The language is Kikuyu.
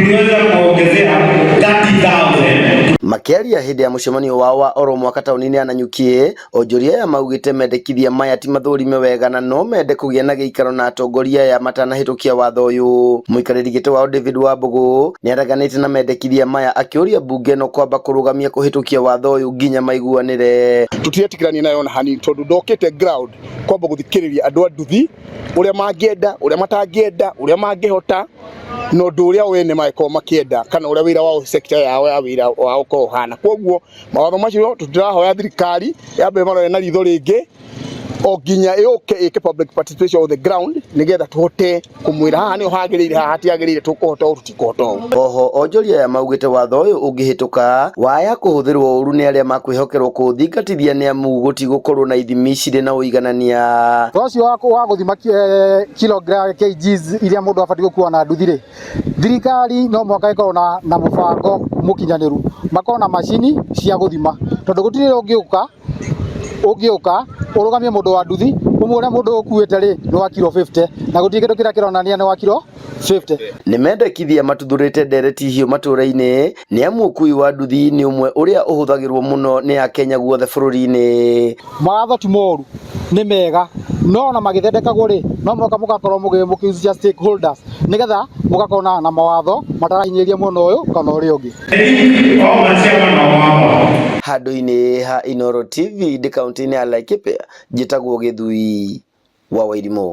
Tuliweza kuongezea 30,000. Makiaria hindi ya mucemanio wao wa oro mwaka tauni-ini ya Nanyuki, onjoria aya maugite mendekithia maya ti mathurime wega na no mende kugia na giikaro na atongoria aya matanahitukia watho uyu. Muikariri giti wao David Wambugu niareganite na mendekithia maya akiuria bunge ino kwamba kurugamia kuhitukia watho uyu nginya maiguanire. Tutiretikirania nayo ona hanini, tondu ndokite ground kwamba guthikiriria andu a nduthi uria mangienda, uria matangienda, uria mangihota na undu uria wene mangĩkorwo makienda kana uria wira wao, sector yao ya wira wao ukorwo uhana. Koguo mawatho macio tutirahoya thirikari yambe marore na ritho ringi o nginya yũke ĩke public participation on the ground, nigetha tuhote kumwira haha niho hagĩrĩire, haha hatiagĩrĩire, tũkũhota ũũ, tũtikũhota ũũ. Oho onjoria aya maugite watho uyu ungihituka waya kuhuthirwo uru ni aria makwihokerwo kuuthingatithia ni amu gutigukorwo na ithimi cirĩ na uiganania. Ũcio wa gũthima kilogram, kgs iria mũndũ abatiĩ gũkua na nduthi rĩ, thirikari no mũhaka ĩkorwo na mũbango mũkinyanĩru, makorwo na macini cia gũthima, tondũ gũtirĩ ũngĩũka ũrũgamie mũndũ wa nduthi ũmwĩre mũndũ ũkuĩte rĩ nĩ wa kiro 50 na gũtirĩ kĩndũ kĩrĩa kĩronania nĩ wa kiro 50. Nĩ mendekithia matuthũrĩte ndereti hiũ matũra-inĩ nĩ amu ũkui wa nduthi nĩ ũmwe ũrĩa ũhũthagĩrwo mũno nĩ akenya guothe bũrũri-inĩ. Mawatho ti moru, nĩ mega, no ona magĩthondekagwo rĩ, no mũhaka mũgakorwo mũkĩhusisha stakeholders nĩgetha mũgakorwo na mawatho matarahinyĩrĩria mwena ũyũ kana ũrĩa ũngĩ. Handũ-inĩ ha Inooro TV ndĩ kaunti-inĩ ya Laikipia, njĩtagwo Gĩthui wa Wairimũ.